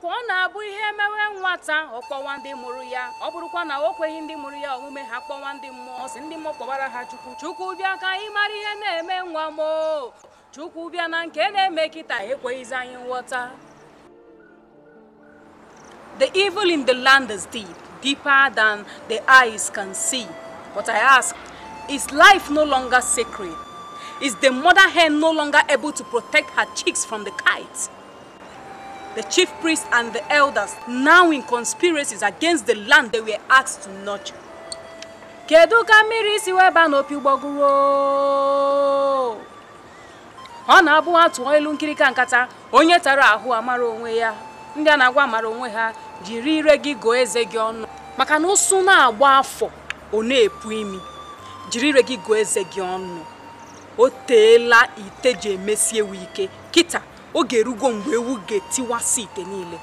Ọkwa ọ na-abụ ihe mewe nwata, ọ kpọwa ndị mụrụ ya. Ọ bụrụkwa na o kweghị ndị mụrụ ya omume, ha kpọwa ndị mmụọ, sị ndị mmụọ kpọbara ha Chukwu. Chukwu bịa ka anyị mara ihe na-eme nwa m o. Chukwu bịa na nke na-eme kịta ekweghịzi anyị nghọta. The evil in the land is deep, deeper than the eyes can see. But I ask, is life no longer sacred? Is the mother hen no longer able to protect her chicks from the kite? The chief priest and the elders, now in conspiracies against the land they were asked to nurture. Kedu ka mmiri si wee baa n'opi ụgbọgụrụ? Ọ na-abụ atụọ ilu nkirika nkata, onye tara ahụ amara onwe ya. Ndị a na-agwa amara onwe ha, jiri ire gị gụọ eze gị ọnụ. Maka na ụsụ na-agba afọ, ọ na-epu imi. Jiri ire gị gụọ eze gị ọnụ. O teela ite ji emesi ewu ike. Kịta, oge erugo mgbe ewu ga-etiwasị ite niile.